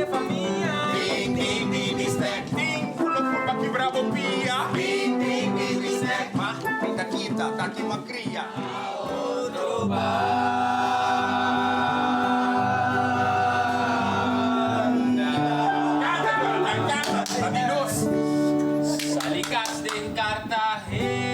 mane famia. Tin tin bibi snack. Tin ku lo purba kibra bo pia. Tin tin bibi snack. Ma mi ta kita ta ki m'a kria. Otro banda. Kanta Jonathan kanta ta di nos. Sali kas den Cartagena.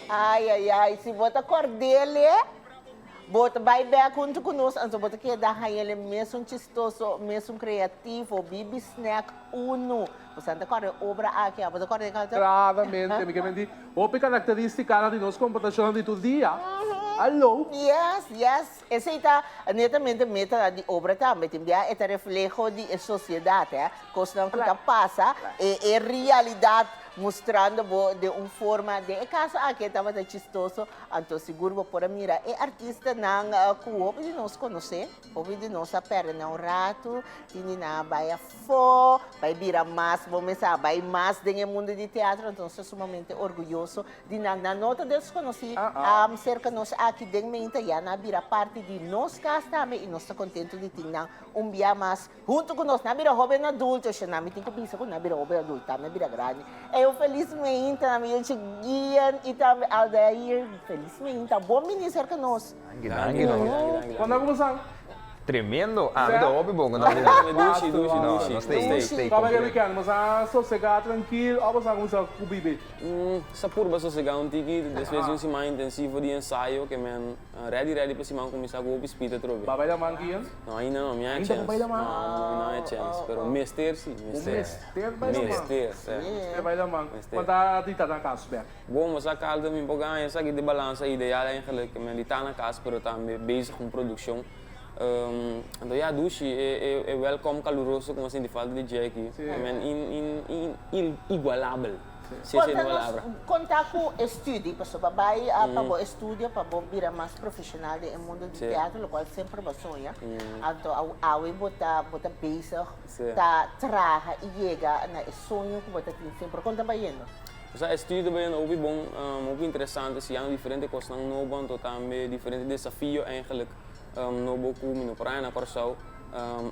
Ai ai ai, si bo ta kord'el Bo ta bai bek huntu ku nos, anto bo ta keda haña el e mesun chistoso, mesun kreativo. Bibi Snack Unu. Bo sa ta kòrda e obra aki? Abo ta kòrda e kanshon? Claramente, mi ke menti. Hopi karakteristikanan di nos komportashonnan di tur dia. Hallo! Yes, yes. Esei ta netamente metanan di obra tambe. Tin bia e ta refleho di e sosiedat, eh. Kosnan ku ta pasa, e e realidat mustrando bo den un forma. Den e kaso aki e tabata chistoso. Anto sigur bo por a mira e artistanan ku hopi di nos konosé, hopi di nos a pèrdè nan un ratu, tin di nan a bai afó, bai bira mas, bo mes a bai mas den e mundu di teatro, anto nos ta sumamente orguyoso di nan. Nan no ta deskonosí serka nos aki den Meinta, ya nan a bira parti di nos kas tambe i nos ta kontentu di tin nan un bia mas Huntu ku nos, nan bira hoben adulto, esha nan mi tin ku bisa ku nan bira hoben adulto, tambe a bira grandi. Ey un felis meinta na mi yuchi Gian i tambe Aldair, felis meinta, bon bini serka nos. Danki, danki no. Kon ta ku bosan? Tremendo, ami ta hopi bon ku nan bini. Dushi, dushi, No, dushi. nos stay, stay Kòm e completo. weekend, bosan a sosegá trankil òf bosan a kuminsá ku bibi? Sa purba sosegá un tiki despues di un siman intensivo di ensayo ke men ready ready pa siman kuminsá ku hopi spit atrobe. Ba bai laman Gian? No, ainda no, mi a Ainda chens. bo bai laman? No, mi no a chens, pero mester si, mester. Bo mester bai laman? Mester, si. Mester bai laman. Mester. Cuanta a di ta na cas bek? Bon, bo sa Carlton, mi por gaña esaki di balansa ideal eigenlijk, mi a di ta na cas pero tambe bezig cu un produccion. Anto ya dushi e e welcome caluroso cu mi a sinti falta di dje aki, Si. I mean in in in igualabel. Si esei Konta ta nos, palabra. konta ku e studi, pasobra bo a bai pa bo estudio pa bo bira mas profeshonal den e mundu di teatro, lokual semper bo a soña. Anto awe bo ta bo ta bezig ta traha i yega na e soño ku bo ta tin semper. Kon ta bayendo? Osea, e studio ta bayendo hopi bon, hopi interesante, siñando diferente kosnan nobo, anto tambe diferente desafio eigenlijk nobo ku mi no por haña na Kòrsou.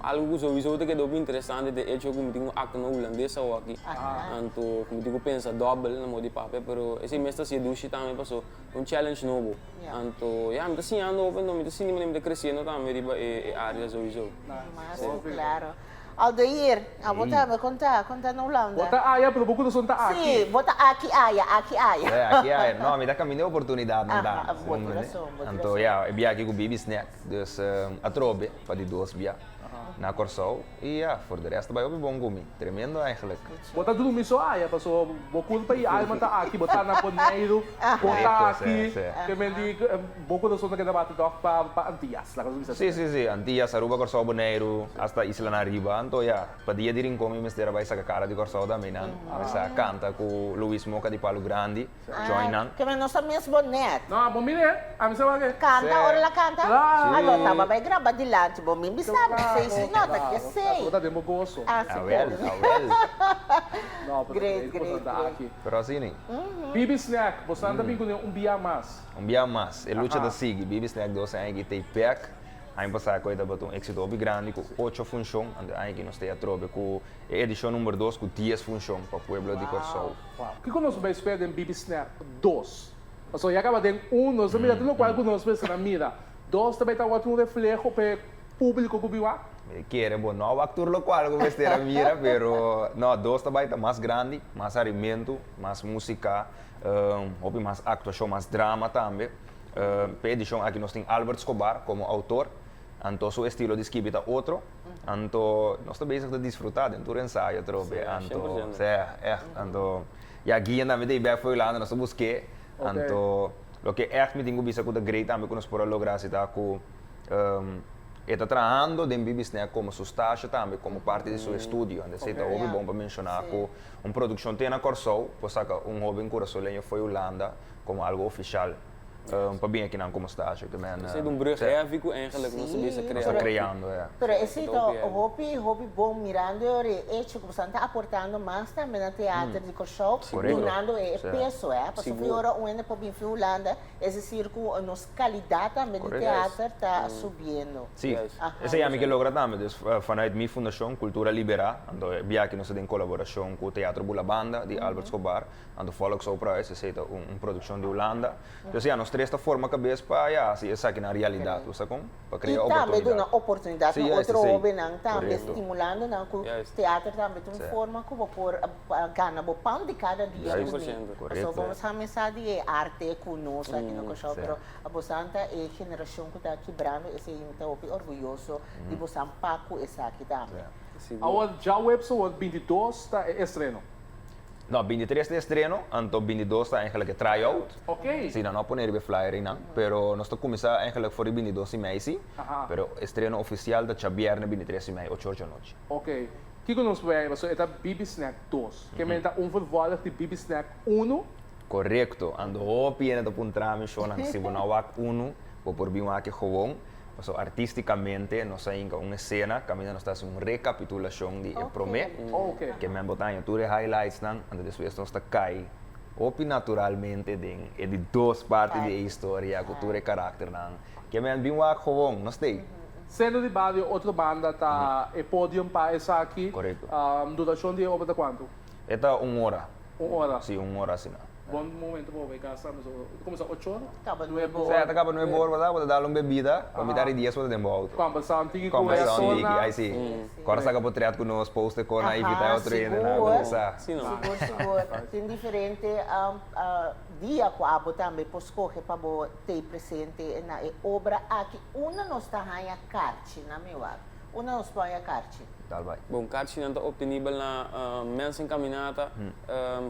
Algu ku souiso ta keda hopi interesante ta e echo ku mi tin ku aktua na hulandes awoki, anto ku mi tin ku pensa dòbel na modo di papia, pero esei mes ta hasié dushi tambe paso ta un challenge nobo. Anto ya, mi ta siñando hopi anto mi ta sinti manera mi ta kresiendo tambe riba e área souiso. Mas ku klaro. Aldair, abo tambe kon ta? Kon ta na Hulanda? Bo ta aya pero bo kurason ta aki. Sí, bo ta aki aya, aki aya. Sí, aki aya. No, mi ta kaminda e oportunidatnan ta. Aha, bo tin rason, bo tin rason. Anto ya, e biaha aki ku Bibi Snack. Dus atrobe pa di dos bia na Kòrsou i ya, for de rest ta bai hopi bon ku mi. Tremendo eigenlijk. Bo ta drumi so aya paso bo kurpa i alma ta aki, bo ta na Boneiru, bo ta aki, ke men di bo kurason ta keda bati tòg pa pa Antillas, laga nos bisa Si, si, si, Antillas, Aruba, Kòrsou, Boneiru, asta islanan ariba. Anto ya, pa dia di Rincon mi mester a bai saka kara di Kòrsou tambe nan. Mi sa kanta ku Luis Moka di Palu Grandi. Join nan. Ke men no sa mes bo net. No, bo mire, ami sa wak e. Kanta ora la kanta? Claro. Alo taba bai graba dilanti bo mi bisa mi sei si no ta ke sei. Bo ta den bo goso. Ah si Awel, awel. No, pero Great, great great, boso ta great. aki. Pero asina. Bibi Snack, boso nan ta bin kuné un bia mas. Un bia mas. E lucha ta sigui. Bibi Snack dos aña aki ta bek. Aña pasá ku e tabata un éksito hopi grandi ku ocho funshon. Anto e aña aki nos ta atrobe ku e edishon number dos ku dies funshon pa pueblo di Kòrsou. Wow. Kiko nos bai spera den Bibi Snap dos? Pasobra ya kaba den un nos a mira tur lokual ku nos mester a mira. Dos ta bai ta wak un refleho pa e públiko ku bin wak? Mi kere bo no wak tur lokual ku mester a mira, pero no, dos ta bai ta mas grandi, mas harimentu, mas músika, hopi mas aktuashon, mas drama tambe. Pa e edishon aki nos tin Albert Scobar komo outor, anto su estilo di skibi ta otro. Anto nos ta bezig ta disfruta den tur ensayo atrobe anto sea echt anto ya Gian tambe ta e bek for Hulanda nos ta buske anto loke echt mi tin ku bisa ku ta great tambe ku nos por a logra si ta ku E ta trahando den Bibi Snack komo su stasje tambe, komo parti di su estudio. Anto esei ta hopi bon pa menshoná ku un produkshon te na Kòrsou por saka un hóben kurasoleño fo'i Hulanda komo algu ofishal pa bin akinan komo stasje. Te men. Esei ta un brug heavy ku eigenlijk nos ta bisa krea. Nos ta kreando, ya. Pero esei ta hopi, hopi bon mirando e ora e echo ku boso ta aportando mas tambe na teater di Kòrsou, dunando e peso, eh. Pasobra fo'i ora un hende por bin fo'i Hulanda, es desir ku nos Calidad tambe di teater ta subiendo. Sí, esei ami ke logra tambe. Dus vanuit mi fundashon Cultura Libera, anto e biaha aki nos ta den kolaborashon ku Teatro Bulabanda di Albert Schobar, anto Volksoperahuis, esei ta un produkshon di Hulanda. Dus ya, nos tres ta forma kabes pa ya hasi esaki nan realidat, bo sa kon? Pa krea I tambe duna oportunidat. oportunidat Sí, na juist, otro esei. hobennan tambe, Korekto. stimulando nan ku teater tambe ta un forma ku bo por gana bo pan di kada dia Juist, kuné. korekto. Pasobra bo sa mesa di e arte ku nos aki na Kòrsou, pero bosan ta e generashon ku ta kibrando esei i mi ta hopi orguyoso di bosan pa ku esaki tambe. Awor djaweps awor 22 ta e estreno. No, 23 ta e estreno, anto 22 ta eigenlijk e try-out. Ok. Sí, nan no a pone riba e flyer einan, pero nos ta kuminsá eigenlijk for di 22 di mei sí, pero estreno ofisial ta djabièrnè 23 di mei, ocho or djanochi. Ok. Kiko nos por haya? Pasobra e ta Bibi Snack dos. Ke men ta un vervolg di Bibi Snack unu. Korekto. Ando hopi hende ta puntra mi, Shonan, si bo no a wak unu, bo por bin wak e gewoon. Pasobra artisticamente nos a hinka un esena kaminda nos ta hasi un rekapitulashon di e promé. Ke men bo ta haña tur e highlightsnan, anto despues nos ta kai hopi naturalmente den e di dos parti di e historia ku tur e karakternan. Ke men bin wak gewoon, no stay. Sendo di bario otro banda ta e podium pa esaki. Korekto. Durashon di e obra ta kuantu? E ta un ora. Un ora? Si, un ora asina. Bon momento pa bo bai casa, mi so kuminsá ocho ora? Kaba nuebe ora. Sea, ta kaba nuebe ora, bo ta bo ta dal un bebida, pa mitar di dies bo ta den bo auto. Kombersá un tiki ku e Kombersá un tiki, aktornan. ai si. Kòrda saka potret ku nos, post e kòrnan, invitá e otro hendenan, kombersá. Sigur, sigur. Tin diferente dia ku abo tambe por skohe pa bo tei presente na e obra aki. Unda nos ta haña karchi na mi wak? Unda nos por haña karchi? Dal bai. Bon, karchinan ta optenibel na Mensen Caminata,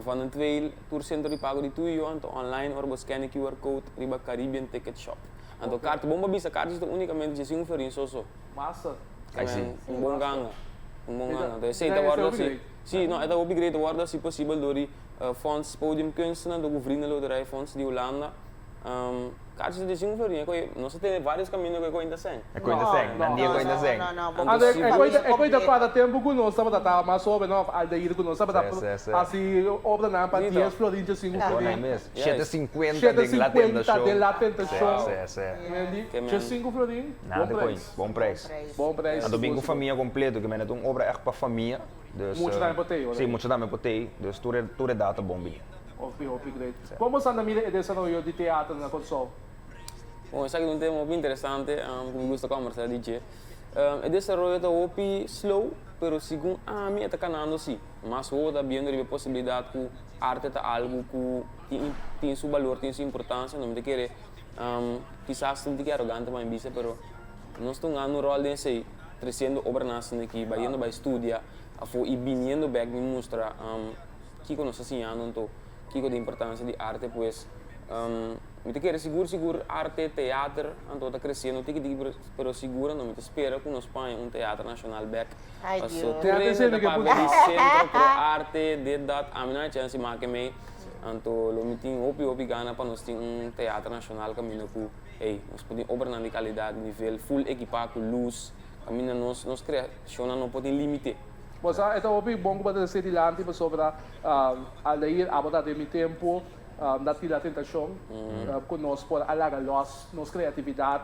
Van den Tweel, tur sentro di pago di Tuyo, anto online ora bo scan e QR code riba Caribbean Ticket Shop. Anto karchi, bon pa bisa karchi ta unicamente djesi un florin so so. Massa. Ai si. Un bon ganga. Un bon ganga. Anto esei ta wordo hasi, si, no, e ta hopi great, ta wordo hasi posibel dor di Fonds Podium Kunsten anto ku Vriendenloterij Fonds di Hulanda. Kachi ta disi un florin, e koe, nos a tene varios camino ku e koe ta sèn. E koe ta sèn, nan dia koe ta sèn. Anto e koe ta kuadra tempu ku nos tabata ta mas hoben of Aldair ku nos tabata hasi obranan pa dies florin dje sinku florin. Shete sinkuenta den La Tentashon. Den La Tentashon. Dje sinku florin, bon preis. Bon preis. Bon preis. Anto bin ku famia kompleto, ke mende ta un obra ègt pa famia. Mucha tambe por tei. Si, mucha tambe por tei, dus tur edat ta bon bini. Hopi, hopi great. Kon bo sa na mira e desaroyo di teater na Kòrsou? Bon, esaki ta un tema hopi interesante ku mi gusta kòmbersá di dje. E desaroyo ta hopi slow, pero segun ami e ta kanando si. Mas hopi ta biendo riba e posibilidat ku arte ta algu ku tin tin su balor, tin su importansia. No mi ta kere kisas ta un tiki arogante pa mi bisa, pero nos ta hungando un ròl den esei, tresiendo obranan asina aki, bayendo bai studia afó i biniendo bèk bin mustra Kiko nos ta siñando anto? Kiko ta importancia di arte? Pues, mi ta kere sigur sigur arte, teater anto ta creciendo tiki tiki pero pero sigur anto mi ta spera cu nos paña un teater nacional bek. Ay Paso Dios. tur hende ta papia di centro pro arte, dit dat, ami no hay chance di make mei, anto lo mi tin hopi hopi gana pa nos tin un teater nacional caminda cu ey nos por tin obranan di calidad, nivel, full equipa cu luz, caminda nos nos creacionnan no por tin limite. Bo sa, e ta hopi bon ku bo ta desi dilanti pasobra Aldair abo ta den mi tempu na tira tentashon ku nos por a laga los nos kreatividat.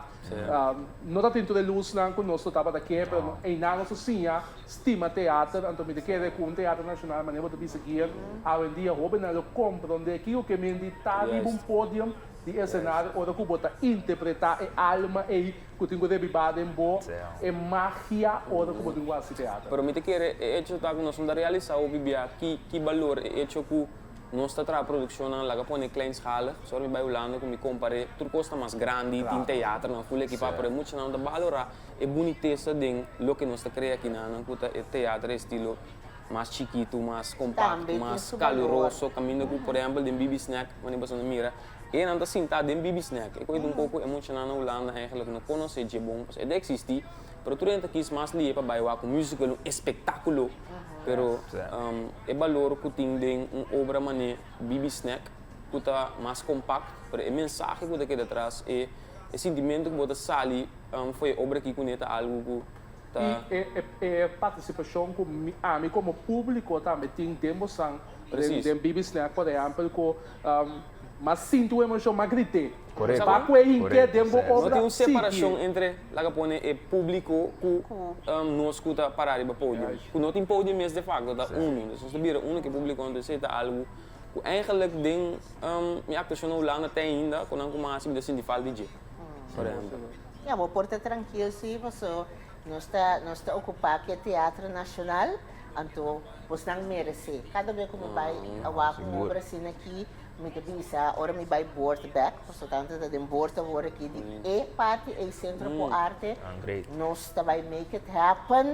No ta tin tur e lusnan ku nos lo tabata ke, pero einan nos a siña stima teater. Anto mi ta kere ku un teater nashonal manera bo ta bisa kier awendia hobennan lo komprondé kiko ke men di ta riba un podium di esenario ora ku bo ta interpretá e alma ei Ku tin ku rebibá den bo e magia ora ku bo tin ku hasi teater. Pero mi ta kere e echo ta ku nos no ta realisá hopi bia ki ki balor e echo ku nos ta traha produkshonnan laga pone kleinschalig. So ora mi bai Hulanda ku mi kompar'é tur kos ta mas grandi, tin teaternan ful ekipá pero e muchanan no ta balorá e bunitesa den loke nos ta krea akinanan ku ta e teater estilo mas chikitu, mas kompakto, mas kaluroso kaminda ku por ehèmpel den Bibi Snack wanneer boso na mira. E nan ta sintá den Bibi Snack. E koe un poko e muchanan na Hulanda eigenlijk no konosé dje bon, pasobra e ta eksistí, pero tur hende ta kis mas lihe pa bai wak un musical, un espektákulo. Pero e balor ku tin den un obra manera Bibi Snack ku ta mas kompakt, pero e mensahe ku ta keda tras, e e sintimentu ku bo ta sali for e obra aki kuné ta algu ku ta. I e partisipashon ku ami komo públiko tambe tin den bosan den Bibi Snack por ehèmpel ku M'a sinti un emocion, m'a grité. Correcto. Pa cu e hinke den bo No obra tin un sigui. separacion entre, laga pone, e publico cu nos cu ta para riba podium. Cu no tin podium mes de facto, ta uno. Dus nos ta bira uno cu e publico, anto esey ta algo cu eigenlijk den mi actuacion na Hulanda te ainda cu nan cu m'a haci mi ta sinti falta di dje, por ehempel. Ya, bo por ta trankil si, paso nos ta nos ta ocupa cu e Teatro Nacional, anto bosnan merece. Cada bes cu mi bay a wak un obra asina aki, Mi ta bisa ora mi bai boord bek, pasobra tantu ta den boord awor aki di e parti ei Centro por Arte, nos ta bai make it happen.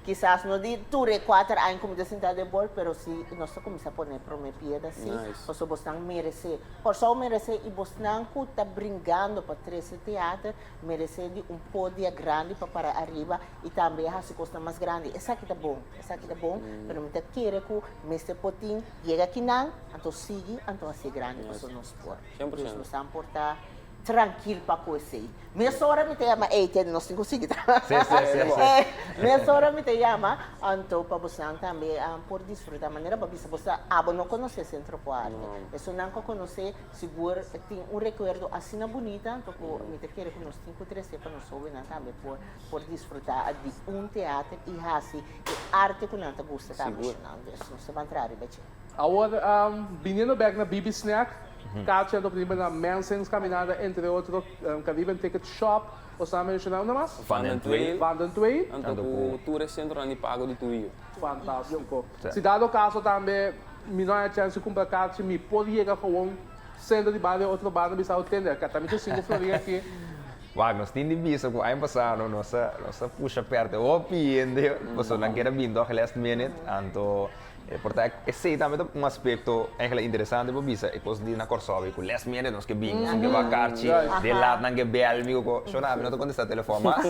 Kisas no di tur e kuater aña ku mi ta sinta den boord, pero si nos ta kuminsá pone promé piedra si, pasobra bosnan meresé. Kòrsou meresé i bosnan ku ta bringando pa trese teater meresé di un podia grandi pa para ariba i tambe hasi kosnan mas grandi. Esaki ta bon, esaki ta bon, pero mi ta kere ku mester por tin yega kinan. Anto sigui, anto hasi grandi pasobra nos por. Dus nos ta por ta trankil pa ku esei. Mesora mi ta yama, ey tende nos tin ku sigui traha. Mesora mi ta yama, anto pa bosnan tambe por disfruta. Manera bo a bisa bo sa abo no konosé Sentro por Arte. Esunnan ku a konosé sigur tin un rekuerdo asina bunita, anto ku mi ta kere ku nos tin ku trese pa nos hóbennan tambe por por disfruta di un teater i hasi e arte ku nan ta gusta tambe. Dus nos ta ban traha riba dje. Awor, biniendo bek na BB Snack, Katia a dobniba na Mensing's Caminada, entre otro Caribbean Ticket Shop, bo sa menciona una mas? Van den Tweel. Van den Tweel. Anto cu tur e centronan di pago di Tuyo. Fantastico. Si dado caso tambe mi no haya chance di cumpra kaartje, mi por yega gewoon centro di bario otro banda bisa o tende, ta mi tin cinco florin aki. Wak, nos tin di bisa cu aña pasado nos a nos a pusha perde hopi hende, pasobra nan kere bin toch last minute, anto E por ta esei tambe ta un aspekto eigenlijk interesante pa bisa e kos di na Kòrsou ku lès minute nos ke bin, nos ke wak karchi, den lat nan ke bèl mi ku shona mi no ta kontestá telefòn mas,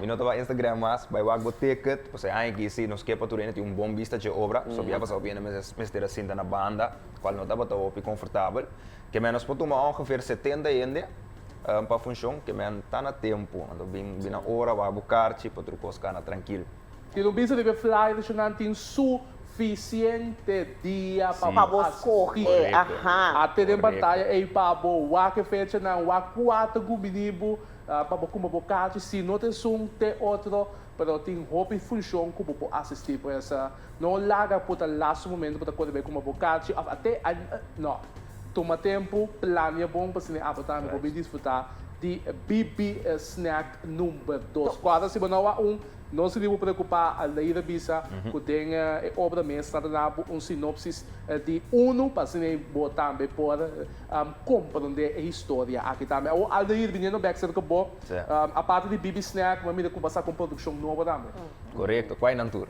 mi no ta wak Instagram mas, bai wak bo ticket, pasobra e aña aki si nos ke pa tur hende tin un bon bista dje obra, so bia pasá hopi hende mester a sinta na banda, kual no tabata hopi konfortabel, ke men nos por tuma ongeveer setenta hende pa funshon, ke men ta na tempu, anto bin na ora wak bo karchi pa tur kos kana trankil. Tin un bisa riba e flyer cu nan tin suficiente dia pa Pa bo scoge, aha. A tene pantaya ey pa bo wak e fechanan, wak cuater cu bini bo pa bo cumpra bo kaartje. Si no ta esun te otro, pero tin hopi funcion cu bo por asisti. Pues no laga por ta laatste momento bo ta core bay cumpra bo kaartje of a te, no. Tuma tempo, plania bon pa asina abo tambe por bin disfruta di BB Snack number dos. Cuadra si bo no wak un. No si dibo preocupa, Aldair a bisa cu den e obra mes ta duna bo un sinopsis di unu pa asina bo tambe por comprende e historia aki tambe. Awor Aldair, biniendo bek cerca bo, aparte di Bibi Snack, bo a mira cu bo a saca un produccion nobo tambe. Corecto, cuai nan tur?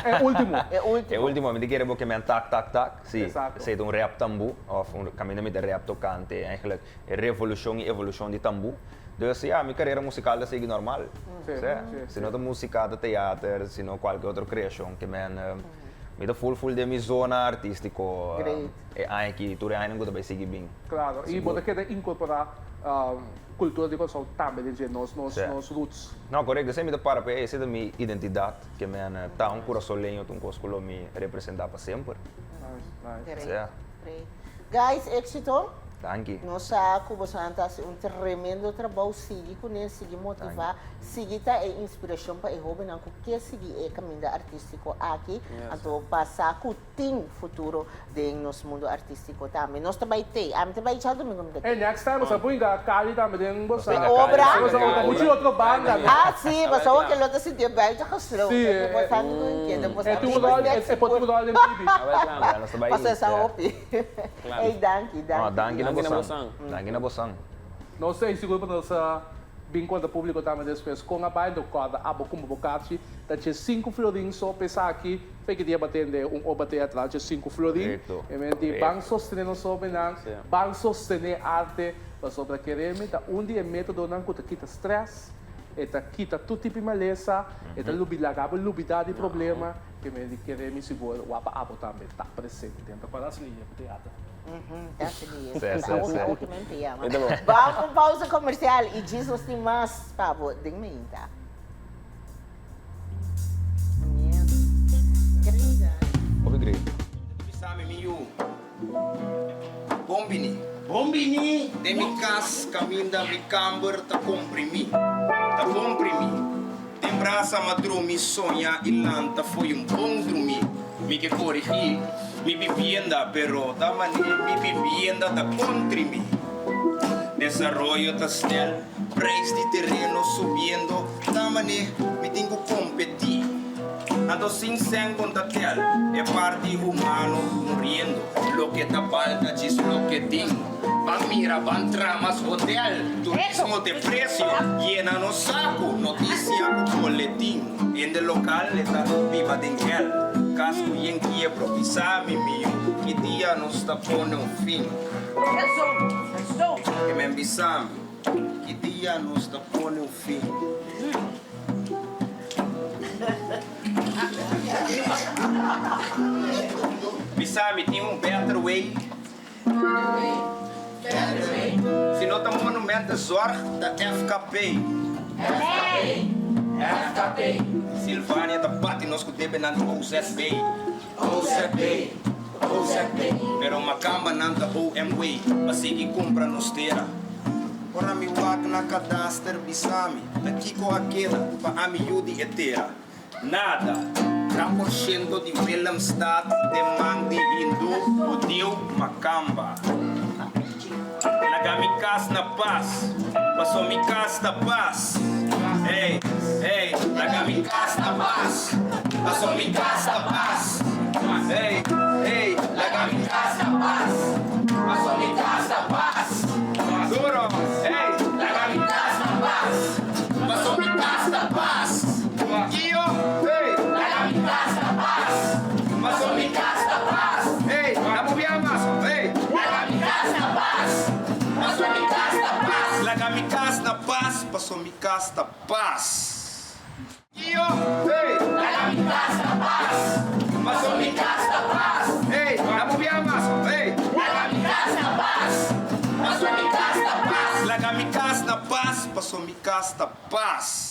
E ultimo. E ultimo. E ultimo, mi ta kere bo ke men tak tak tak, si, Exacto. esey ta un rap tambu, of un caminda mi ta rap tocante eigenlijk e revolucion y evolucion di tambu. Dus ya, mi carera musical ta sigui normal. Sí, si no ta musica ta teater, si no cualke otro creacion ke men mi ta full full den mi zona artistico e aña aki, tur e añanan cu ta bay sigui bin. Claro, y bo ta keda incorpora cultura di Kòrsou tambe den dje, nos nos roots. No, corecto, esey mi ta para p'e, esey ta mi identidad, ke men ta un curasoleño ta un cos cu lo mi representa pa semper. Nice, nice. Great, great. Guys, éxito. Danki. Nos sa ku bosonan ta hasi un tremendo trabou, sigui kuné, sigui motivá, sigui ta e inspirashon pa e hóbennan ku ke sigui e kaminda artístiko aki, anto pa sa ku tin futuro den nos mundu artístiko tambe. Nos ta bai tei, ami ta bai djadumingu mi ta Hey, tei. next time boso a bringa Cali tambe den boso Obra? Boso a muchu otro banda. Ah, si, boso awor ke lo ta sintié buiten gesloten, Si, ku boso a keda boso e tin un ròl, e por tin un ròl den Bibi. Paso esa hopi. Ey, danki, danki. No, danki na Danki na bosan. bosan. Danki na bosan. Nos ta sigur pa nos. Bin konta públiko tambe despues kon a bai, do kòrda abo kumba bo karchi ta dje sinku florin so pa esaki fe ki dia bo a tende un obra teatral dje sinku florin. Korekto, E men di ban korekto. sostené nos hóbennan, ban sostené arte pasobra kere mi ta un di e métodonan ku ta kita strès, e ta kita tur tipo di malesa, e ta lubi laga bo lubidá di problema. E men di kere mi sigur wak pa abo tambe ta presente. Anto kòrda asina yega teater. Vamos un pausa comercial y djis nos tin mas pa bo den meinta. Hopi great. Bisami mi yu, bon bini. Bon bini den mi kas kaminda mi kamber ta komprimi, ta komprimi. Den brasa m'a drumi soña i lanta fo'i un bon drumi. Mi ke korigí mi bibienda pero ta mané mi bibienda ta kontri mi. Desaroyo ta snel, preis di tereno subiendo ta mané mi tin ku kompetí. Anto sin sèn konta tel e parti humano muriendo. Loke ta balta djis loke tin. Ban mira, ban tra mas hotel. Turismo te precio, yena nos saco. Noticia cu boletin. Hende local e ta biba den hel. Cas cu yen kiebro, bisa mi miu, ki dia nos ta pone un fin? Ke men bisa mi, ki dia nos ta pone un fin? Bisa mi tin un better way. Si no ta Monumentenzorg ta FKP. Silvania ta bati nos ku debenan di OZB. Pero makambanan ta OMW pa sigui kumpra nos tera. Ora mi wak na kadaster bisa mi ta kiko a keda pa ami yu di e tera. Nada. Gran por shento di Willemstad den man di hindú, hudiu, makamba. Laga mi kas na pas, paso mi kas ta pas. Hey, hey, laga mi kas na pas, paso mi kas ta pas. Hey, hey, laga mi kas na pas, paso mi kas ta pas. Duro, hey, laga mi kas na pas, paso mi kas ta pas. Kio, hey, laga mi kas na pas, paso mi kas ta pas. Hey, na bo bia mas, hey, laga mi kas na pas, paso mi kas ta pas. Laga mi kas na pas, paso mi kas ta pas. Kio, hey, laga mi kas na pas, paso mi kas ta pas. Hey, na bo bia mas, hey, laga mi kas na pas, paso mi kas ta pas. Laga mi kas na pas, paso mi kas ta pas.